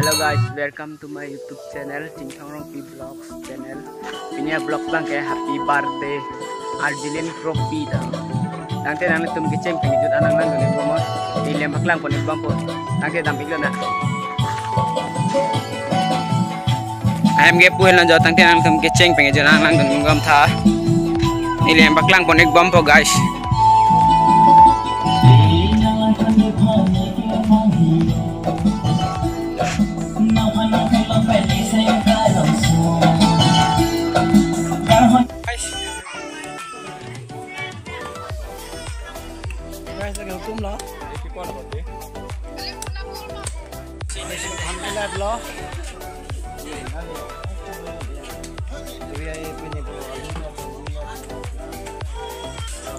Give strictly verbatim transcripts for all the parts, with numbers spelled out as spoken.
Hello guys, welcome to my YouTube channel, Chingthong Rongpi Vlogs channel. Pini a-vlog abang ke happy birthday Arjilin Trophy ta. Tangte nanglitum kecheng pini jut anang lang dun bomnon. Neli nangpaklang pon-ik bompo. Tangte dam-ik lonang. Ahem ke pu henlo jo, tangte nanglitum kecheng pini jut anang lang dun bomnon tha. Neli nangpaklang pon-ik bompo guys. Guys, lagi hukum lo. Alhamdulillah lo.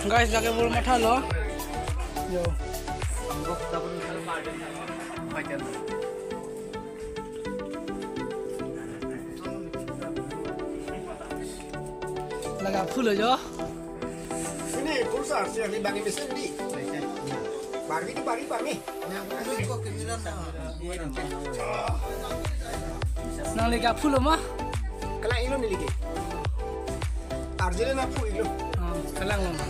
Guys, lagi bol matha lo. Yo. Lagi aphu lo jo. Ini pulsa si ahli bank mesen di. Bari di bari bari. Nang lagi aphu lo ma? Kalang ilo neli ke. Arjilin aphu ilo. Oh, kalang lo ma?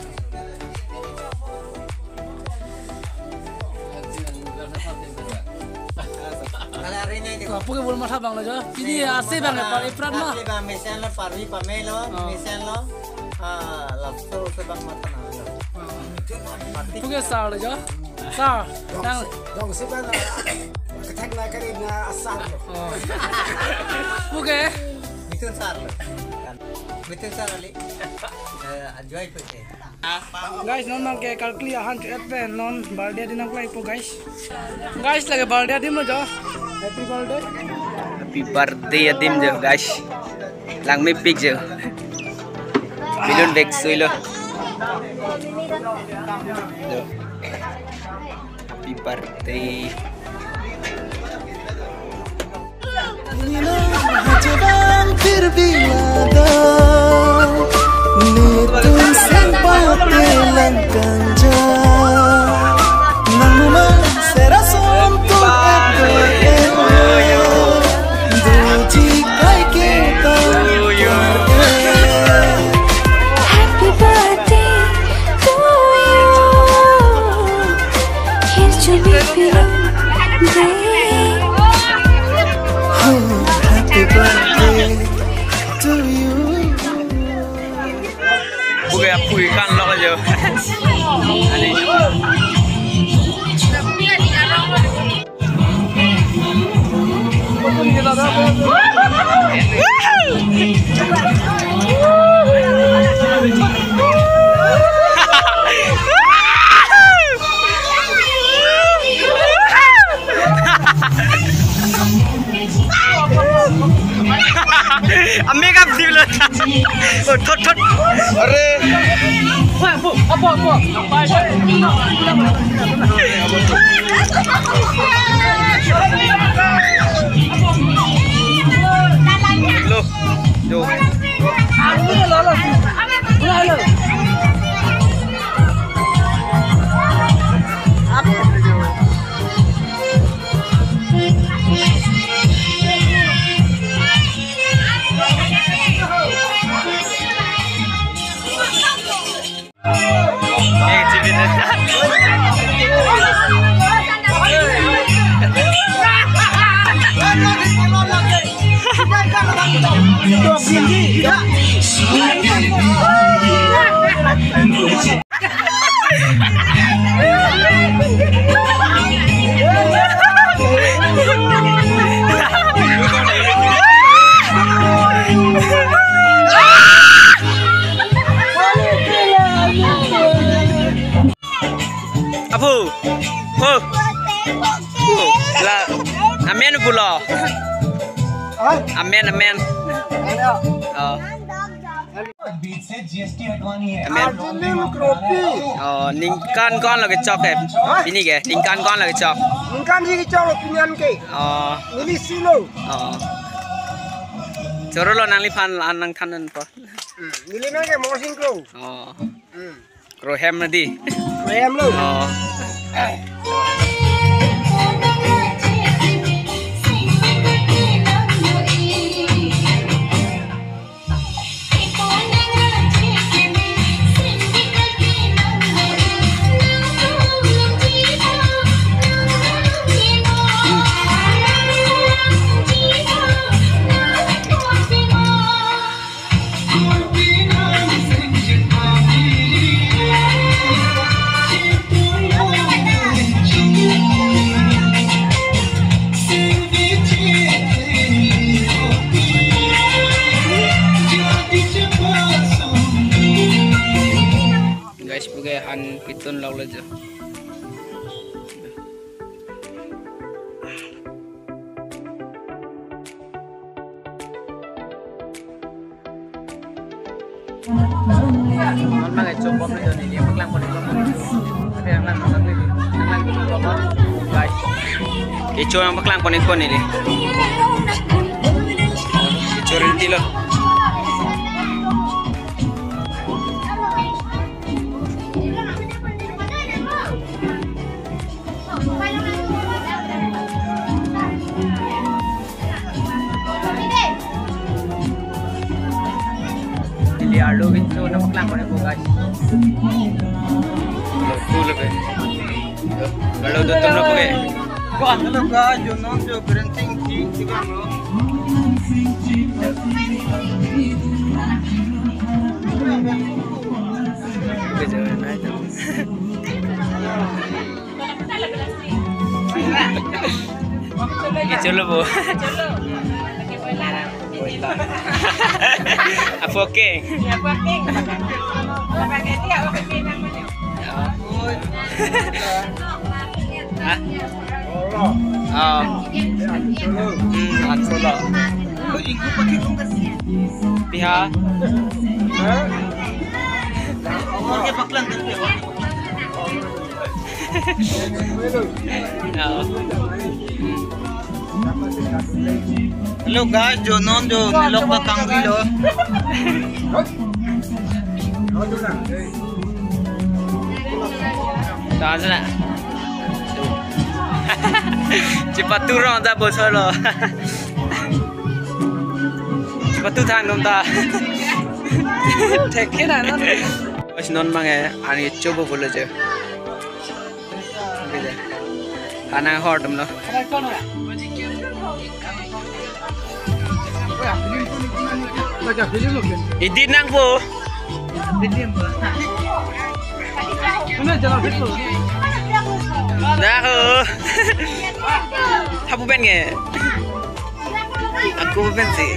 Wah, pu ke bol matha abang lo jo. Pini ase abang ke par iprat ma. Asli abang mesen lo, parvi pame lo, oh, mesen lo. Ah, lapso se abang matha na lo. Pu ke sar lo jo. Sar. Nang dong si abang, ah, kethek na kari na asar lo. Oh. Pu ke? Mithun sar lo. Mithun sar ali. Eh, ajoy pu ke. Guys, non abang ke kalkli ahan chu et pen non birthday adim nangklang-ikpo guys. Guys, lagi birthday adim lo jo. Happy birthday. Happy birthday adim jo guys. Langmepik jo. Balloon bag sui lo. Jo. Happy birthday. Nina hajavan phir bhi yaad aa, netum seng pate lang kanja. Nangma sera som tu eko eko, doji kai ke tang. Happy birthday to you. Here's to me, baby. Oh, happy birthday to you. Pu ke aphu ikan lo jo. Ani. Amega dilo. Oh, thot, thot. Are. Apa, apa, apa? Lo, jo. Aphu. Ho. Ho. La. Amen pulo. Hah? Amen, amen. Amen. Oh. Amen. Arjilin Trophy. Oh, ningkan ko-an lo kechok ke? Hah? Pini ke, ningkan ko-an lo kechok? Ningkan isi kechok lo pini an ke. Oh. Neli isi lo. Oh. Choro lo nangliphan an nangthan nangpo. Hmm. Neli nang ke Morsing Kro. Oh. Hmm. Krohem nadi. Krohem lo. Oh. Eh. Han pitun lok lo jo. Non bang echo bom lo jo, neli paklang pon-iknon. Tapi yang lang masang neli, yang lang dulu apa? Guys. Echo yang paklang pon-iknon neli. Echo rinti lo. Neli arlo kecho nangpaklang pon-iknon, guys. Lo, tu lo ke. Arlo dotun lo ke. Ko anu lo, guys, jo non jo Biren Singh ji, ji kan lo. Kecho lo bo. Apa oke? Ya, apa oke? Apa oke? Dia oke, oke namanya. Hah? Oh. Hmm, ansolo. Piha. Oh. Hello guys, jo non jo nilok ba kangri lo. Tahan sana. Chipatu rong ta bosor lo. Chipatu thang dum ta. Thekke na non. Guys, non bang e, ani chobo bolo je. Oke deh. Hanang hor dum lo. Edit nangpo. Dah ho. Hapu pen nge. Ako pen si.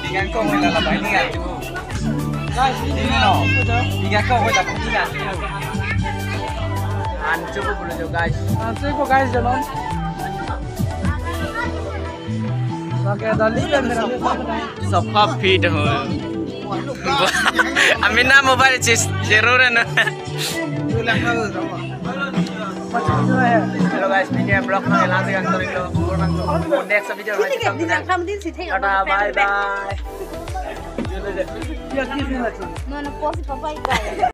Tiga ko mo lalaban ni atu. Guys, ini no. Tiga ko mo lalaban ni atu. Ancho ko bolo jo, guys. Ancho ko, guys, jo non. Oke, dali kan. Sapa fit ho. Amina mobile chis zero re na. Hello guys, pini vlog nang elang si kan tori lo. Next video. Tata, bye bye. No, no, pause pa pa ika.